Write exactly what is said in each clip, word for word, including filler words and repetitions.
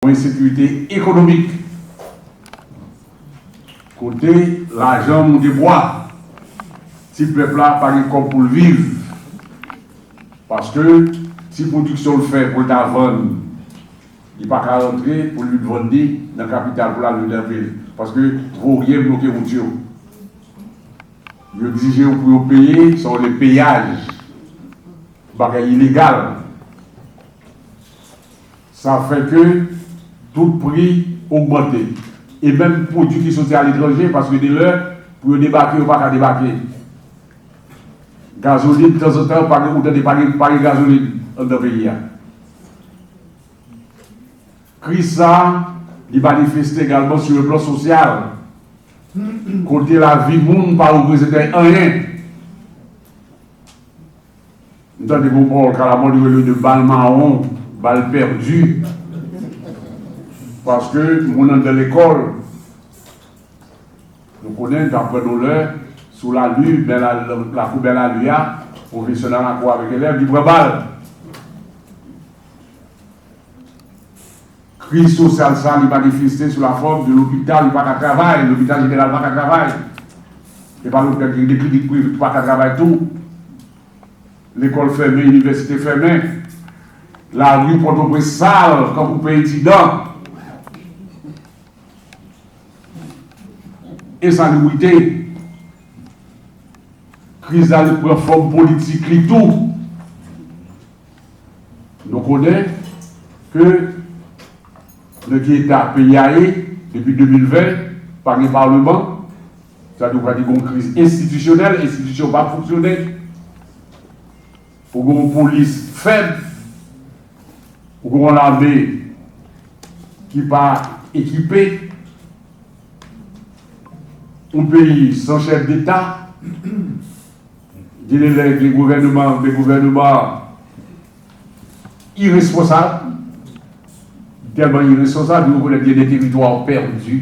Ensekirite ekonomik. Kote lajan moute bwa. Ti pèp la pa gen kòb pou l viv. Paske ti pwodiksyon l fè pou l ta vann, li pa ka rantre pou l vin vann li nan kapital, pou l al vann nan vil. Paske voryen bloke wout yo. Yo egzije yo pou yo peye, sa yo rele peyaj. Bagay ilegal. Sa fè ke tout pri ogmante. E menm pwodui ki soti aletranje, paske de lè, pou yo debake, yo pa ka debake. Gazolin, tanzantan, pa gen, ou tande pa gen, pa gen gazolin anndan peyi a. Kriz sa a, li manifeste egalman sou le plan sosyal. Kote lavi moun pa reprezante anyen. M tande bon pawòl Kalamò li rele de bal mawon, bal pèdi. Paske moun anndan lekòl, nou konnen, t ap pran doulè sou lali, bè la, lakou bè lali a, pwofesè nan lakou avèk elèv, li pran bal. Kriz sosyal sa, li manifeste sou la fòm de lopital, li pa ka travay, lopital jeneral pa ka travay. E pa lopital, gen de klinik prive ki pa ka travay tou. Lekòl fèmen, inivèsite fèmen. Lari Pòtoprens sal, kankou peyi Tidan. Ensalibrite. Kriz la, li pran fòm politik li tou. Nou konnen ke nan ki eta peyi a ye depi de mil ven, pa gen palman, sa di w ka di gon kriz enstitisyonèl, enstitisyon pa fonksyone, ou gen yon polis fèb, ou gen yon lame ki pa ekipe, yon peyi san chèf deta, gen de lè gen gouvènman, men gouvènman iresponsab, tèlman iresponsab, yo rekonèt gen de teritwa pèdi.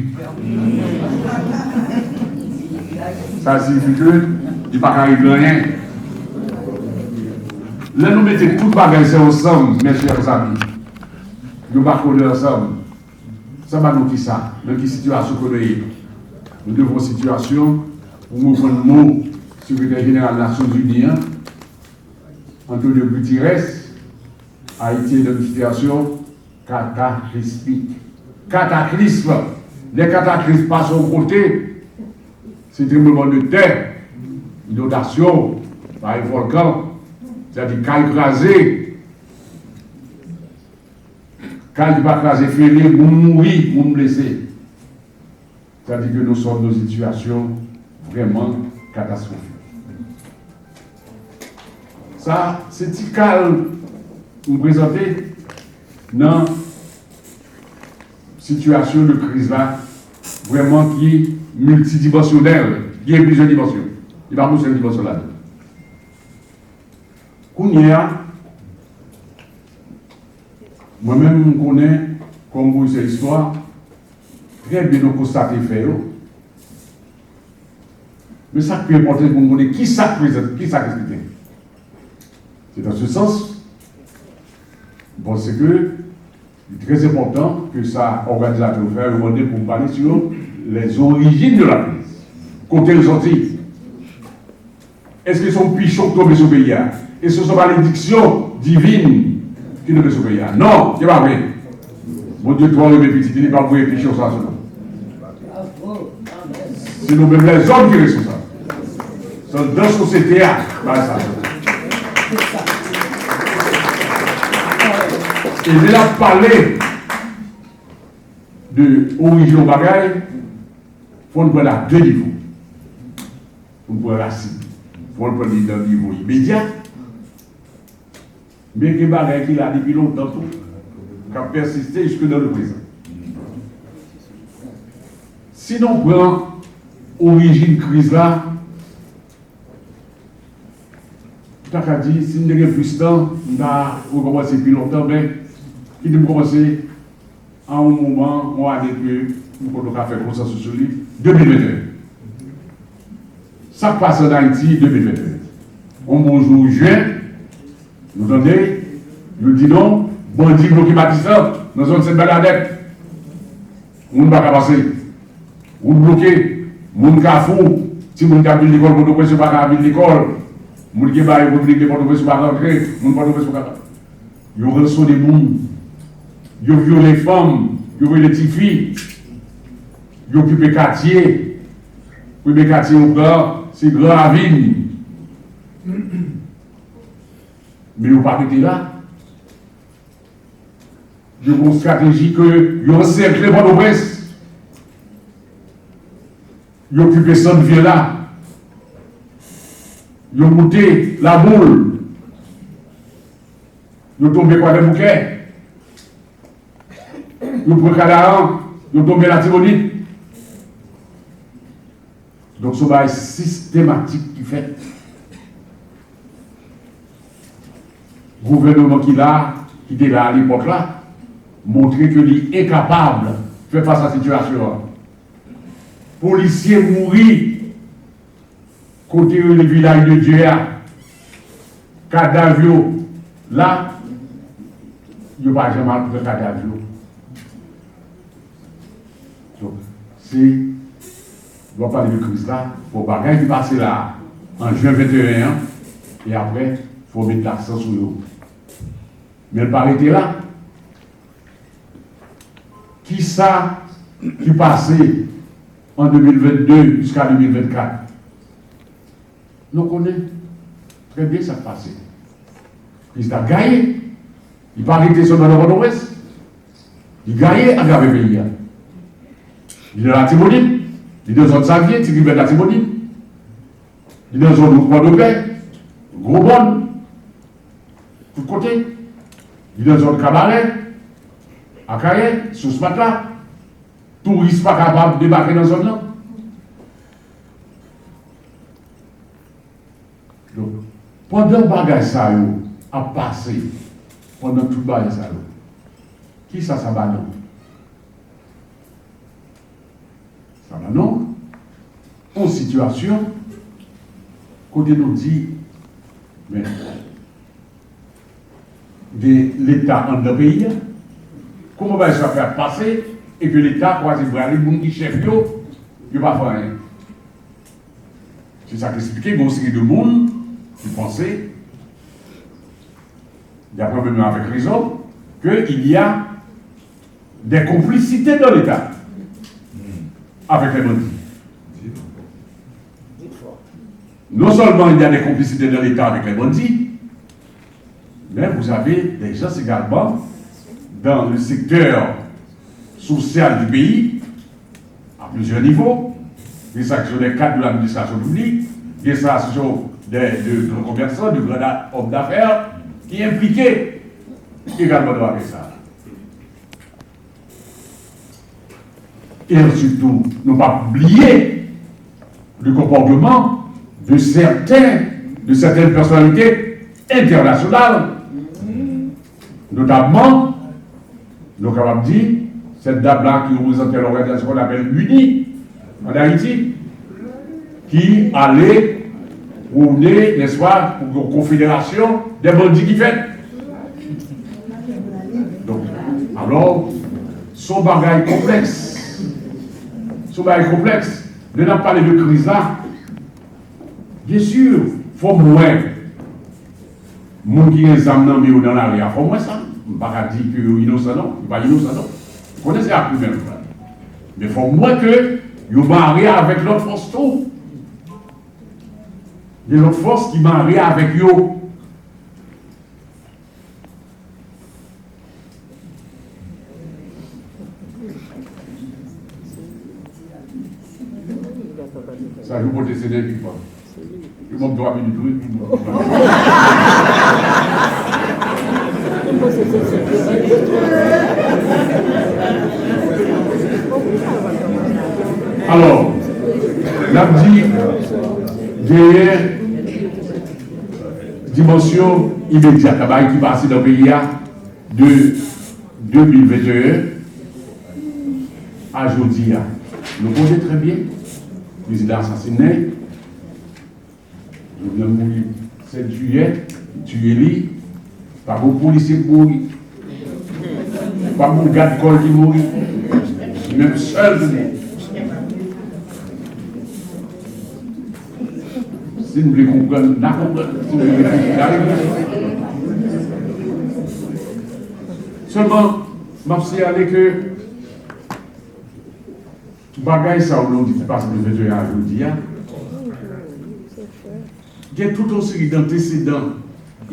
Sa siyifi ke li pa ka regle anyen. Lè nou mete tout bagay sa yo ansanm, mes chers amis, nou makone ansanm, sa ba nou kisa? Nan ki sitiyasyon ke nou ye? Nou devan yon sitiyasyon, pou reprann mo Sekretè Jeneral Nasyonzini an, Antonio Guterres, Ayiti est dans une situation cataclysmique. Kataklism. Lè kataklism pase yon kote, se tranblemanntè, inondasyon, parèy vòlkan, sètadi kay kraze, kay ki pa kraze fere, moun mouri, moun blese. Sètadi ke nou sòt nan sitiyasyon vrèman katastwofik. Sa, se ti kal m prezante nan sitiyasyon de kriz la, vrèman ki miltidimansyonèl, gen plizyè dimansyon. Li pa gon sèl dimansyon ladan. Kounye a, mwen menm, m konnen, kòm pwofesè istwa, trè byen nou konstate fè yo. Men sa k pi enpòtan, pou n konnen kisa k prezante, kisa k eksplike. Se dans ce sens, m panse ke li trè enpòtan ke sa òganizatè yo fè, yo mande pou m pale sou les origines de la crise. Kote l sòti? Èske se yon pichon ki tonbe sou peyi a? Èske se yon malediksyon divin ki tonbe sou peyi a? Non, se pa vre. Bondye twò renmen pitit li, li p ap voye pichon sa sou nou. Se nou menm lèzòm ki responsab. Se anndan sosyete a, bagay sa. E lè n ap pale de orijin yon bagay, fò n pran l a de nivo. Fò n pran rasin. Fò n pran li nan nivo imedya. Men gen bagay ki la depi lontan tou, k ap pèsiste jiske nan le prezan. Si nou pran orijin kriz la, m ta ka di, si m te gen plis tan, m ta rekòmanse pi lontan, men kite m kòmanse a yon moman, yon ane ke m konnen nou ka fè konsansis sou li, de mil venteyen. Sa k pase ann Ayiti, de mil venteyen? Yon bon jou jen, nou tande, yo di non, bandi bloke Batis lan. Nan zòn Sent Bènadèt, moun pa ka pase. Wout bloke. Moun Kafou, timoun k ap vin lekòl Pòtoprens yo pa ka vin lekòl. Moun ki bay Repiblik de Pòtoprens yo pa ka antre. Moun Pòtoprens yo pa ka. Yo ransone moun. Yo vyole fanm. Yo vyole tifi. Yo okipe katye. Premye katye yo pran, se Gran Ravin. Men yo pa rete la. Yo gen yon estrateji ke yo ansèkle Pòtoprens. Yo okipe Sant Vil la. Yo moute Laboul. Yo tonbe Kwadèboukè. Yo pran Kadaran. Yo tonbe Latibonit. Donk, se yon bagay sistematik ki fèt. Gouvènman ki la, ki te la alepòk la, montre ke li enkapab fè fas a sitiyasyon an. Polisye mouri kote yo rele Vilaj de Dye a. Kadav yo la, yo pa janm al pran kadav yo. Donk, se, lè w ap pale de kriz la, bon, bagay ki pase la an jen venteyen an, e apre, fò w met laksan sou yo. Men l pa rete la. Kisa ki pase an de mil vennde jiska de mil vennkat? Nou konnen trè byen sa k pase. Kriz la gaye. Li pa rete sèlman nan Pòtoprens. Li gaye atravè peyi a. Li nan Latibonit, li nan zòn Savyen, Ti Rivè Latibonit, li nan zòn wout Pòdepè, Gwomòn, tout kote. Li nan zòn Kabarè, Akayè, Sous Matla. Touris pa kapab debake nan zòn nan. Donk, pandan bagay sa yo ap pase, pandan tout bagay sa yo, kisa sa ba nou? Sa ba nou yon sitiyasyon kote nou di, men, gen Leta anndan peyi a. Kòman bagay sa fè ap pase e ke Leta kwaze bra li, moun ki chèf yo, yo pa fè anyen? Se sa k esplike gen yon seri de moun ki panse, d'après eux-mêmes avec raison, que il y a des complicités dans l'État avec les bandits. Non seulement il y a des complicités dans l'État avec les bandits, mais vous avez des gens également dans le secteur social du pays, à plusieurs niveaux. Des actions des cadres de l'administration publique, des associations de, de grands commerçants, de grands da- hommes d'affaires qui impliqués également dans l'affaire. E answit tou, nou p ap bliye le comportement de certains, de certaines personnalités internationales, notamment, nou kapab di, cette dame-là qui représente l'organisation qu'on appelle l'uni en Haïti, ki ale pwone, nèspa, pou yon konfederasyon de bandi ki fèt. Donk, alò, se yon bagay konplèks. Se yon bagay konplèks. Lè n ap pale de kriz la, byen si, fò m wè moun ki gen zam nan men yo nan lari a, fò m wè sa. M pa ka di ke yo inosan non, yo pa inosan non. M konnen se ak yo menm. Men fò m wè ke yo mare avèk lòt fòs tou. Gen lòt fòs ki mare avèk yo. Sa yo pote se nèg ki fò. Yo ban m twa minit, wi. Alò, n ap di, genyen dimansyon imedyat, bagay ki pase nan peyi a de de mil venteyen a jodi a. Nou konnen trè byen, prezidan asasinen, Jovenel mouri sèt jiyè, yo tiye li, pa gen yon polisye ki mouri. Pa gon gad kò l ki mouri. Menm sèl pou mouri. Si n vle konprann, n a konprann. Si n vle reflechi, n a reflechi. Sèlman, m ap siyale ke bagay sa yo nou di ki pase de venteyen a jodi a, gen tout yon seri dantesedan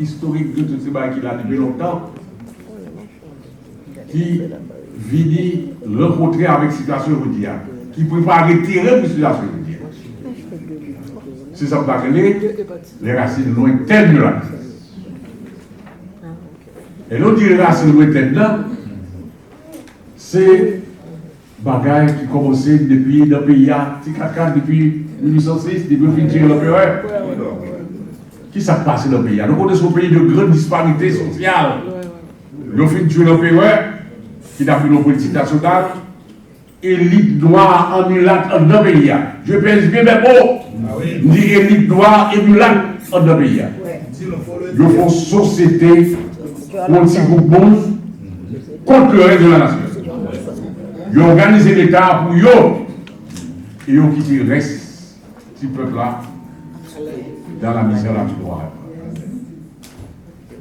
istorik de tout se bagay ki la depi lontan, ki vini rankontre avèk sitiyasyon jodi a, ki prepare teren pou sitiyasyon jodi a. Se sa m ta rele les racines lointaines de la misère. E lè w di rasin lwentèn nan, se bagay ki kòmanse depi nan peyi a, ti katkat depi mil uit san sis, depi yo fin tire lanperè. Ki sa k pase nan peyi a? Nou konnen se yon peyi de gran disparite sosyal. Yo fin tire lanperè, ki t ap vin yon politik nasyonal, elit nwa an milat anndan peyi a. Je pèse bien mes mots. M di elit nwa e milat anndan peyi a. Yo fè yon sosyete pou yon ti gwoup moun kont le rès de la nasyon. Yo òganize Leta pou yo e yo kite rès ti pèp la dans la misère la plus noire.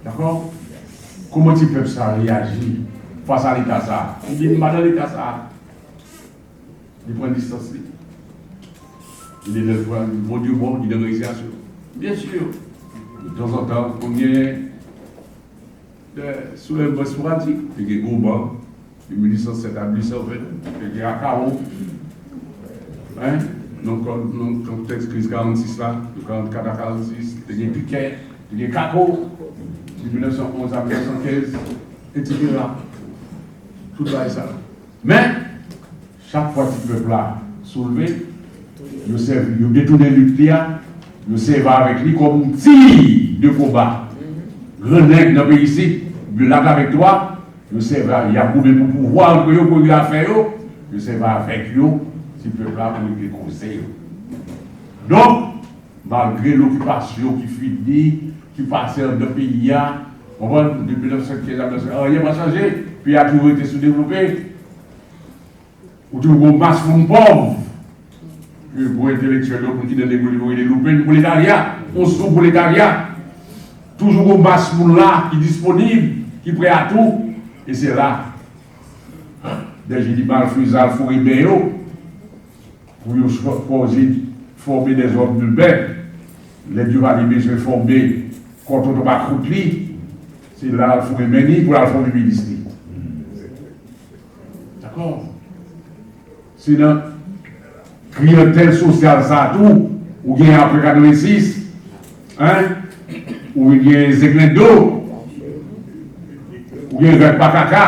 Dakò? Kòman ti pèp sa reyaji fas a Leta sa? Ebyen, li pa nan Leta sa. Li pran distans li. Li lè l pran Bondye bon, li nan rezilyasyon. Byen si, detanzantan, pou gen de soulèvman esporadik, te gen Goman, de mil uit san sèt a mil uit san ven, te gen Akawon, en, nan kon-, nan kontèks kriz karannsis la, de karannkat a karannsis, te gen Pikè, te gen Kako, de mil nèf san onz a mil nèf san kenz, etsetera. Tout bagay sa. Men, chak fwa ti pèp la soulve, yo sèvi, yo detounen lit li a, yo sèvi avèk li kòm outi de konba. Gran nèg nan peyi isit, de lat avèk twa, yo sèvi a, y ap goumen pou pouvwa ant yo, pou regle afè yo, yo sèvi avèk yo, ti pèp la pou regle koze yo. Donk, malgre lokipasyon ki fini, ki pase anndan peyi a, konprann, depi mil nèf san kenz a mil nèf san, anyen pa chanje, peyi a toujou rete soudevlope. Ou toujou gon mas moun pòv. Ke gwo entelektyèl yo, moun ki nan negosye, yo rele loupen, pwoletarya, yon sou pwoletarya. Toujou gon mas moun la ki disponib, ki prè a tou. E se la, dèjeni malfezan al foure men yo pou yo chwa-, chwazi fòme dèzòm de bèt. Lè Duvalier bezwen fòme kò tonton makrout li, se la al foure men li pou l al fòme minis li. Dakò? Se nan kliyantèl sosyal sa a tou, ou gen apre katrevensis, en, ou vin gen Zenglendo, ou gen Rèk pa kaka.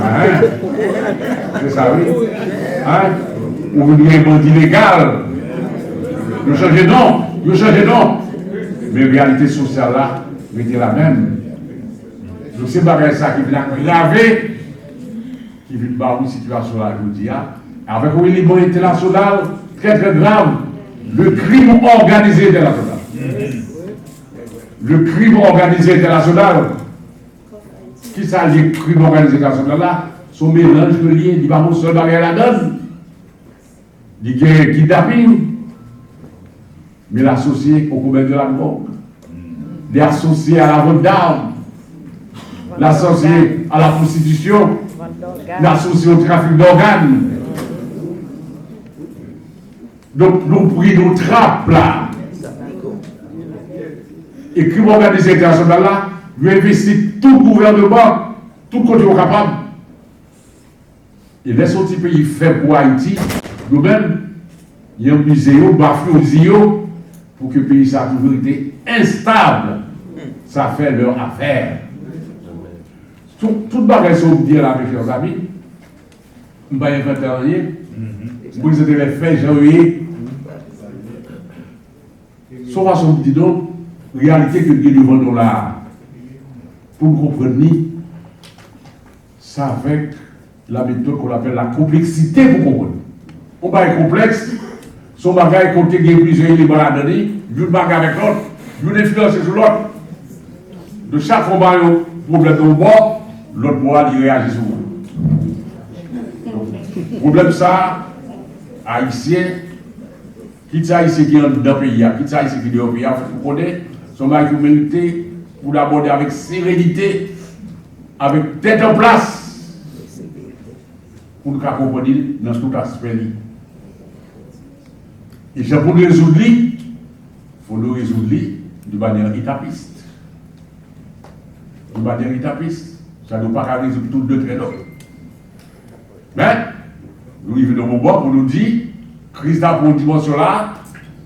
En, se sa wi. En, ou vin gen bandi legal. Yo chanje non, yo chanje non. Men reyalite sosyal la rete la menm. Donk se bagay sa ki vin agrave, ki vin ba nou sitiyasyon la jodi a, avèk yon eleman entènasyonal trè, trè grav, le crime organisé international. Le crime organisé international. Kisa l ye, krim òganize entènasyonal la? Se yon melanj ke l ye, li pa gon sèl bagay ladan l. Li gen kidnaping, men l asosye au commerce de la drogue. Li asosye à la vente d'armes. Li asosye à la prostitution. Li asosye au trafic d'organes. Donk, nou pri nou trap la. E krim òganize entènasyonal la, yo envesti tout gouvènman, tout kote yo kapab. E lè se yon ti peyi fèb pou Ayiti, yo menm, y anbize yo, bafle yo, ziye yo, pou ke peyi sa toujou rete enstab. Sa fè lè afè. Tout, tout bagay sa w di a la, mes chers amis, m pa envante anyen. M prezante lè fè jan yo ye. Se yon fason pou di nou, reyalite ke n gen devan nou la a, pou n konprann li, se avèk la méthode qu'on appelle la complexité pou konprann. Yon bagay konplèks, se yon bagay kote gen plizyè eleman ladan li, youn marye avèk lòt, youn enfliyanse sou lòt. Donk, chak fwa w ba yon pwoblèm nan yon bò, Lòt bò a, li reyaji sou mwen. Donk, pwoblèm sa a, Ayisyen, kit se Ayisyen ki anndan peyi a, kit se Ayisyen ki deyò peyi a, fòk nou konnen se yon bagay ki merite pou n abòde avèk serenite, avèk tèt an plas, pou n ka konprann li nan tout aspè li. E jan pou n rezoud li, fò nou rezoud li de manyè etapis. De manyè etapis. Sa nou pa ka rezoud tout de trè non. Men, nou rive nan moman pou nou di, kriz la pran dimansyon la,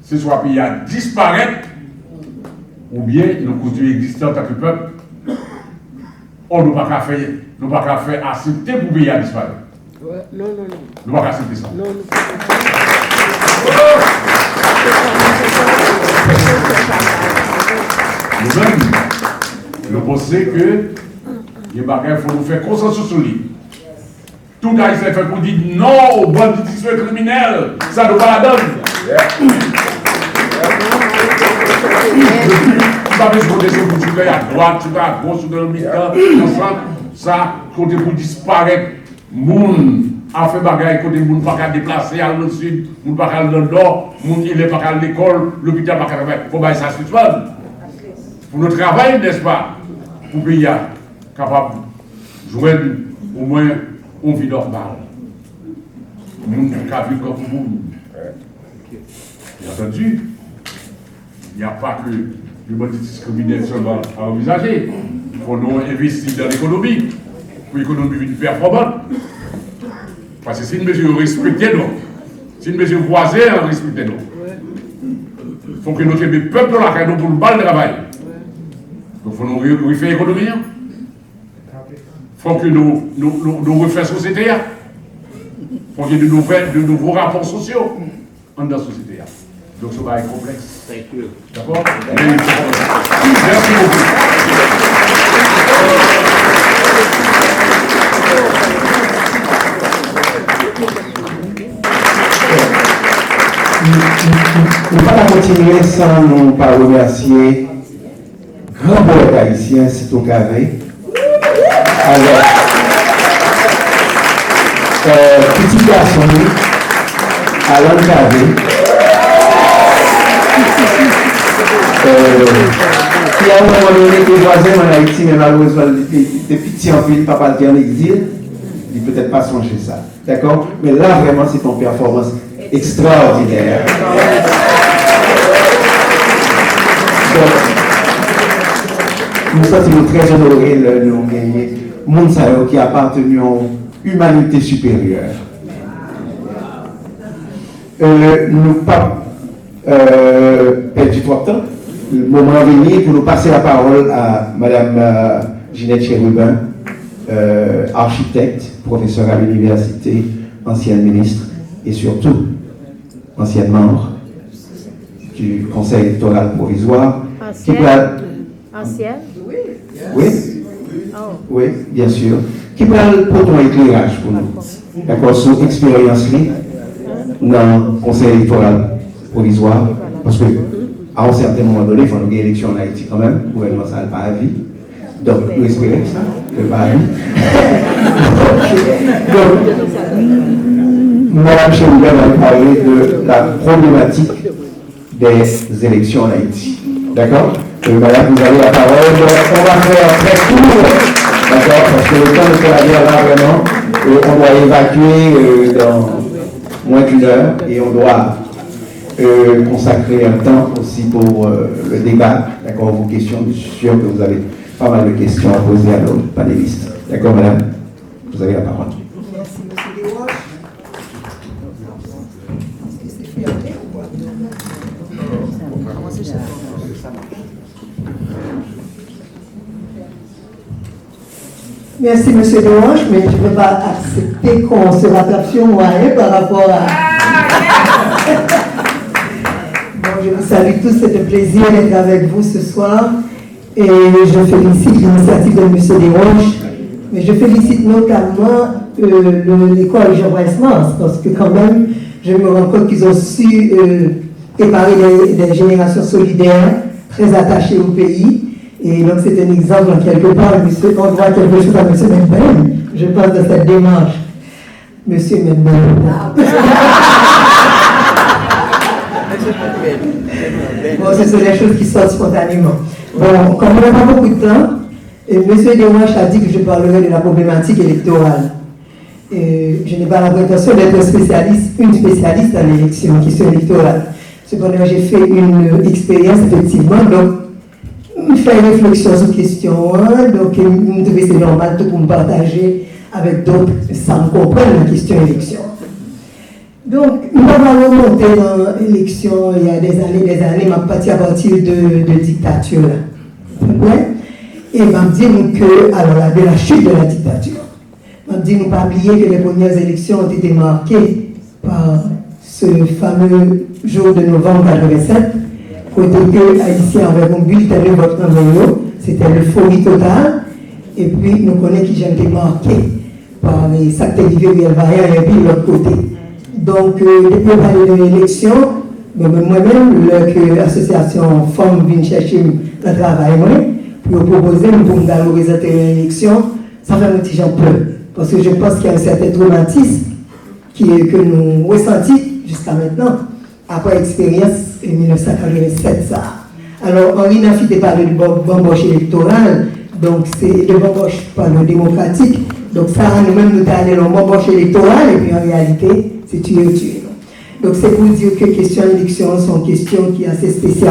se swa peyi a disparèt, oubyen nou kontinye egziste antanke pèp. Ò, nou pa ka fè, nou pa ka fè aksepte pou peyi a disparèt. Non, non, non. Nou pa ka aksepte sa. Non, nou pa ka. Nou menm, nou panse ke gen bagay fò nou fè konsansis sou li. Tout Ayisyen fè pou di non o banditisme kriminèl. Sa nou pa ladann. Nou pa bezwen kote se pou chita a dwat, chita a goch, chita nan mitan, nan sant. Sa kote pou disparèt. Moun ap fè bagay kote moun pa ka deplase al nan sid, moun pa ka al nan nò, moun elèv pa ka al lekòl, lopital pa ka travay. Fò bagay sa sispann. Pou nou travay, nèspa, pou peyi a kapab jwenn omwen yon vi nòmal. Moun ka viv tankou moun. Bien entendu, il n'y a pas que le banditisme criminel seulement à envisager. Fò nou envesti nan lekonomi pou ekonomi vin pèfòman. Paske si n bezwen respekte nou, si n bezwen vwazen an respekte nou, fò ke nou kenbe pèp nou lakay nou pou nou ba l travay. Donk fò nou re- refè ekonomi an. Fò ke nou, nou, nou, nou refè sosyete a. Fò ke de nouvèl, de nouvo rapò sosyo anndan sosyete a. Donk se yon bagay konplèks. Thank you. Dakò? Men se konplèks. Mèsi bokou. Nou pa ka kontinye san nou pa remèsye gran powèt ayisyen, Sito Kave, avèk, euh, pitit gason li, Alan Kave, euh, ki a yon moman done te vwazen m ann Ayiti, men malerezman, li te, li te piti anpil, papa l te ann egzil, li petèt pa sonje sa. Dakò? Men la, vrèman, se te yon pèfòmans ekstraòdinè. Donk, nou santi nou trè onore lè nou genyen moun sa yo ki aparteni yon imanite siperyè. Euh, nou p ap euh, pèdi twòp tan. Moman an vini pou nou pase lapawòl a Madam, euh, Ginette Chérubin, euh, architecte, professeur à l'université, ancienne ministre et surtout ancienne membre du Conseil électoral provisoire, ki pral Ansyèn? Wi. Oh. Wi, byen si. Ki pral pote yon ekleraj pou nou. Dakò. Dakò, sou eksperyans li nan Konsèy Elektoral Pwovizwa. Paske, a yon sèten moman done, fò nou gen eleksyon ann Ayiti kanmenm. Gouvènman sa a pa avi. Donk, nou espere sa, ke pa avi. Donk, Madam Chérubin va nous parler de la problématique des élections en Haïti. D'accord? Euh, madame, vous avez la parole. On va faire très court, d'accord? Parce que le temps de faire la guerre là, vraiment, euh, on doit évacuer, euh, dans moins d'une heure et on doit, euh, consacrer un temps aussi pour, euh, le débat, d'accord? Vos questions, je suis sûr que vous avez pas mal de questions à poser à nos panélistes. D'accord, madame? Vous avez la parole. Merci, monsieur Desroches. Est-ce que c'est fermé ou quoi? Merci, monsieur Desroches, mais je ne peux pas accepter qu'on se rattrape sur moi, hein, par rapport à... Bon, je vous salue tous, c'est un plaisir d'être avec vous ce soir. Et je félicite l'initiative de monsieur Desroches, mais je félicite notamment, euh, le- l'école Jean Price Mars, parce que quand même, je me rends compte qu'ils ont su, euh, éparer des, des générations solidaires, très attachées au pays. Et donc, c'est un exemple, quelque part, monsieur, on doit quelque chose à monsieur Medben, je pense, dans cette démarche. Monsieur Medben. Bon, ce sont des choses qui sortent spontanément. Bon, comme on n'a pas beaucoup de temps, et monsieur Desroches a dit que je parlerai de la problématique électorale. Euh, je n'ai pas la prétention d'être un spécialiste, une spécialiste dans l'élection, question électorale. Cependant, j'ai fait une expérience, effectivement, donc, m fè refleksyon sou kesyon an, donk, m twouve se nòmal tou pou m pataje avèk dòt sa m konprann nan kesyon eleksyon. Donk, m pa pral remonte nan eleksyon, il y a des années, des années, m ap pati apati de, de diktati la. Ou konprann? E m ap di nou ke, alors, la, de la chute de la dictature. M ap di nou pa bliye ke les premières élections ont été marquées par ce fameux jour de novembre quatre-vingt-sept, kote ke Ayisyen avèk yon bilten de vòt nan men yo, se te lefori total, epi nou konnen kijan te make pa, eh, sa k te rive Riyèl Vayan epi lòt kote. Donk, eh, depi yo pale de eleksyon, mwen menm, mwen menm, lè ke asosyasyon fanm vin chèche m nan travay mwen, pou yo pwopoze m pou m ta reprezante nan eleksyon, sa fè m yon ti jan pè. Paske je pense qu'il y a un certain traumatisme ki, ke nou resanti jiska mentnan, apre eksperyans mil nèf san katrevennsèt sa a. Alò, Henri Nafi te pale de ban-, banbòch elektoral, donk se de banbòch, padon, demokratik. Donk sa a, nou menm, nou te ale nan banbòch elektoral, epi an reyalite, se tiye yo tiye nou. Donk se pou di ke kesyon eleksyon an se yon kesyon ki ase espesyal.